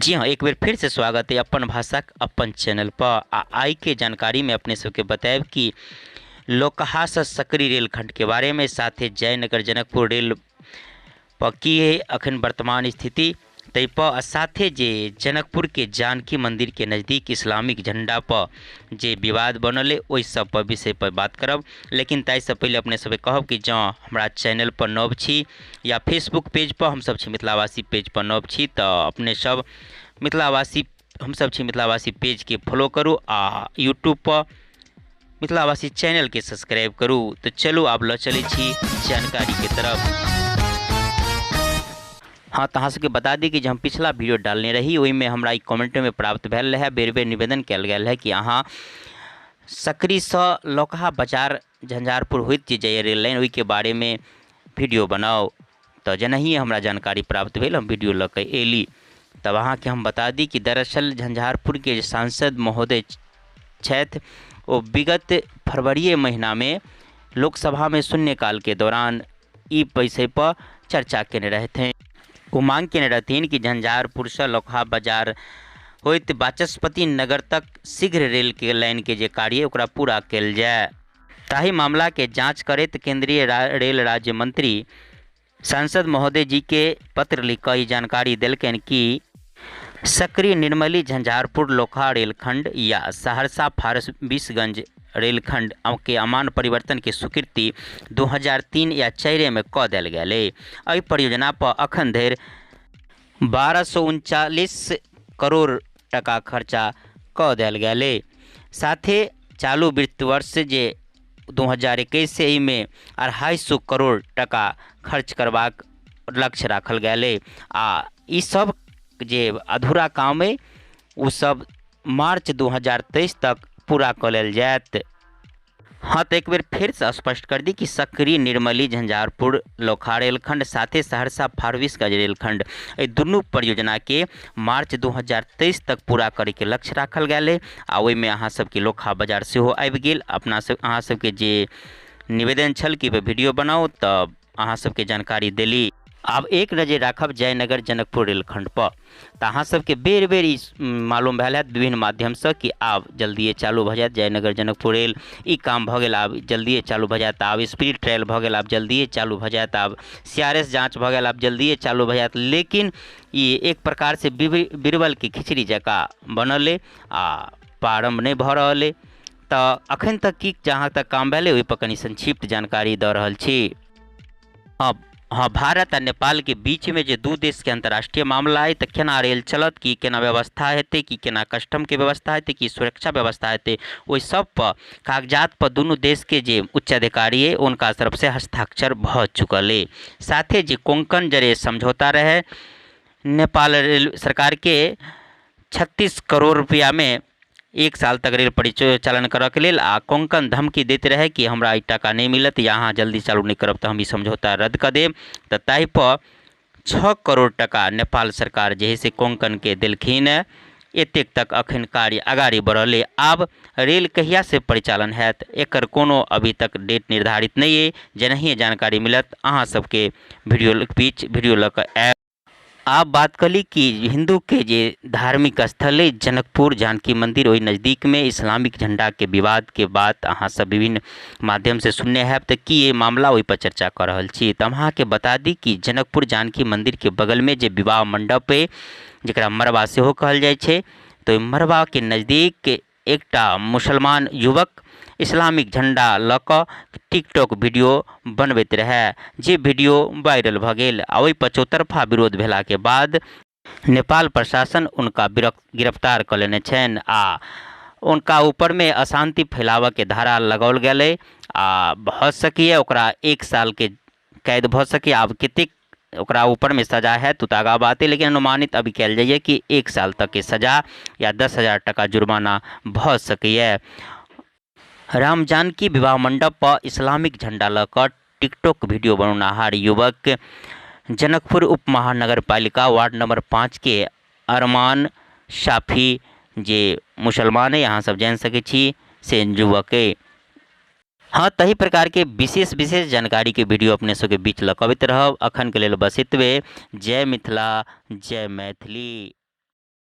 जी हाँ, एक बेर फिर से स्वागत है अपन भाषाक अपन चैनल पर। आ आइ के जानकारी में अपने सबके बतायब कि लोकहा से सकरी रेलखंड के बारे में, साथे जयनगर जनकपुर रेल पर की है अखन वर्तमान स्थिति ताहि पर, आ साथे जे जनकपुर के जानकी मंदिर के नज़दीक इस्लामिक झंडा पर जे विवाद बनल है ओहि सब पर विषय पर बात करब। लेकिन ताहिसँ पहिले अपने सबके कहब कि जँ हमरा चैनल पर नव छी या फेसबुक पेज पर हमसब छी मिथिलावासी पेज पर नव छी तऽ अपने सब मिथिलावासी हमसब छी मिथिलावासी पेजके फॉलो करू आ यूट्यूब पर मिथिलावासी चैनलके सब्सक्राइब करू। तऽ चलू आब लऽ चलै छी जानकारीके तरफ। हाँ, तऽ अहाँ सबके बता दी कि जे हम पिछला वीडियो डालने रही ओहिमे हमरा ई कमेंटमे प्राप्त भेल रहए, बेर बेर निवेदन कयल गेल रहए कि अहाँ सकरीसँ लौकहा बाजार झंझारपुर होइत जे जाइए रेल लाइन ओहिके बारेमे वीडियो बनाउ। तऽ जेनाहिए हमरा जानकारी प्राप्त भेल हम वीडियो लऽ कऽ अयली। तब अहाँके हम बता दी कि दरअसल झंझारपुरके जे सांसद महोदय छथि ओ विगत फरवरिए महीनामे लोकसभामे शून्यकालके दौरान ई विषयपर चर्चा कयने रहथिन। ओ माँग कयने रहथिन कि झंझारपुरसँ लौकहा बाजार होइत वाचस्पति नगर तक शीघ्र रेलके लाइनके जे कार्य ओकरा पूरा कयल जाय। ताहि मामलाके जाँच करैत केंद्रीय रेल राज्य मंत्री सांसद महोदय जी के पत्र लिख कऽ ई जानकारी देलकनि कि सकरी निर्मली झंझारपुर लोकहा रेलखंड या सहरसा फारबिसगंज रेलखंड के अमान परिवर्तन के स्वीकृति 2003 या 4 में कऽ देल गेल अइ। एहि परियोजना पर अखन धरि 1239 करोड़ टका खर्चा कऽ देल गेल अइ। साथे चालू वित्त वर्ष जे 2021 एहिमे 250 करोड़ टका खर्च करबाक लक्ष्य राखल गेल अइ। आ ईसब जे अधूरा काम अइ ओ सब मार्च 2023 तक पूरा कऽ लेल जायत। हाँ, तऽ एक बेर फेरसँ स्पष्ट कर दी कि सकरी निर्मली झंझारपुर लोकहा रेलखंड साथे सहरसा फारबिसगंज रेलखंड एहि दुनू परियोजनाके मार्च 2023 तक पूरा करैके लक्ष्य राखल गेल अइ। आ ओहिमे अहाँ सबके लोकहा बाजार सेहो आबि गेल। अपना सब अहाँ सबके जे निवेदन छल कि वीडियो बनाउ तऽ अहाँ सबके जानकारी देली। आब एक नजरि राखब जयनगर जनकपुर रेलखंड पर। तऽ अहाँ सबके बेर बेर ई मालूम भेल हैत विभिन्न माध्यमसँ कि आब जल्दिए चालू भऽ जायत जयनगर जनकपुर रेल, ई काम भऽ गेल आब जल्दिए चालू भऽ जायत, आब स्पीड ट्रायल भऽ गेल आब जल्दिए चालू भऽ जायत, आब सी आर एस जाँच भऽ गेल आब जल्दिए चालू भऽ जायत। लेकिन ई एक प्रकारसँ बीरबलके खिचड़ी जकाँ बनल अइ आ प्रारम्भ नहि भऽ रहल अइ। तऽ अखन तक की जहाँ तक काम भेलै ओहिपर कनि संक्षिप्त जानकारी दऽ रहल छी। हँ हँ, भारत आ नेपालके बीचमे जे दू देशके अन्तर्राष्ट्रीय मामला अइ तऽ केना रेल चलत, की केना व्यवस्था हेतै, की केना कस्टमके व्यवस्था हेतै, की सुरक्षा व्यवस्था हेतै, ओहि सबपर कागजातपर दुनू देशके जे उच्च अधिकारी अइ हुनका तरफसँ हस्ताक्षर भऽ चुकल अइ। साथे जे कोंकण जरे समझौता रहै नेपाल रेल सरकारके 36 करोड़ रुपैआमे एक साल तक रेल परिचालन करऽके लेल, आ कोंकण धमकी दैत रहै कि हमरा ई टाका नहि मिलत या अहाँ जल्दी चालू नहि करब तऽ हम ई समझौता रद्द कऽ देब। तऽ ताहिपर 6 करोड़ टका नेपाल सरकार जे हइ से कोंकणके देलखिन। एतेक तक अखन कार्य अगाड़ी बढ़ल अइ। आब रेल कहियासँ परिचालन हैत एकर कोनो अभी तक डेट निर्धारित नहि अइ। जेनाहिए जानकारी मिलत अहाँ सबके वीडियो बीच वीडियो लऽ कऽ आयब। आब बात कऽ ली कि हिन्दूके जे धार्मिक स्थल अइ जनकपुर जानकी मन्दिर, ओहि नजदीकमे इस्लामिक झण्डाके विवादके बात अहाँ सब विभिन्न माध्यमसँ सुनने हैब। तऽ की ई मामला ओहिपर चर्चा कऽ रहल छी। तऽ हम अहाँके बता दी कि जनकपुर जानकी मन्दिरके बगलमे जे विवाह मण्डप अइ जकरा मड़बा सेहो कहल जाइ छै, तऽ ओहि मड़बाके नजदीक एकटा मुसलमान युवक इस्लामिक झण्डा लऽ कऽ टिकटॉक वीडियो बनबैत रहए, जे वीडियो वायरल भऽ गेल आ ओहिपर चौतरफा विरोध भेलाके बाद नेपाल प्रशासन हुनका गिरफ्तार कऽ लेने छनि आ हुनका ऊपरमे अशान्ति फैलाबऽके धारा लगाओल गेलै आ भऽ सकैए ओकरा 1 सालके कैद भऽ सकैए। आब कतेक ओकरा ऊपरमे सजा हैत ओ तऽ आगाँ बात अइ, लेकिन अनुमानित अभी कयल जाइए कि 1 साल तकके सजा या 10,000 टका जुर्माना भऽ सकैए। राम जानकी विवाह मण्डप पर इस्लामिक झण्डा लऽ कऽ टिकटॉक वीडियो बनौनहार युवक जनकपुर उप महानगरपालिका वार्ड नंबर 5 के अरमान शाफी जे मुसलमान अइ अहाँ सब जानि सकै छी से युवक अइ। हाँ, तही प्रकारके विशेष विशेष जानकारीके वीडियो अपने सबके बीच लऽ कऽ अबैत रहब। अखनके लेल बस एतबे। जय मिथिला, जय मैथिली।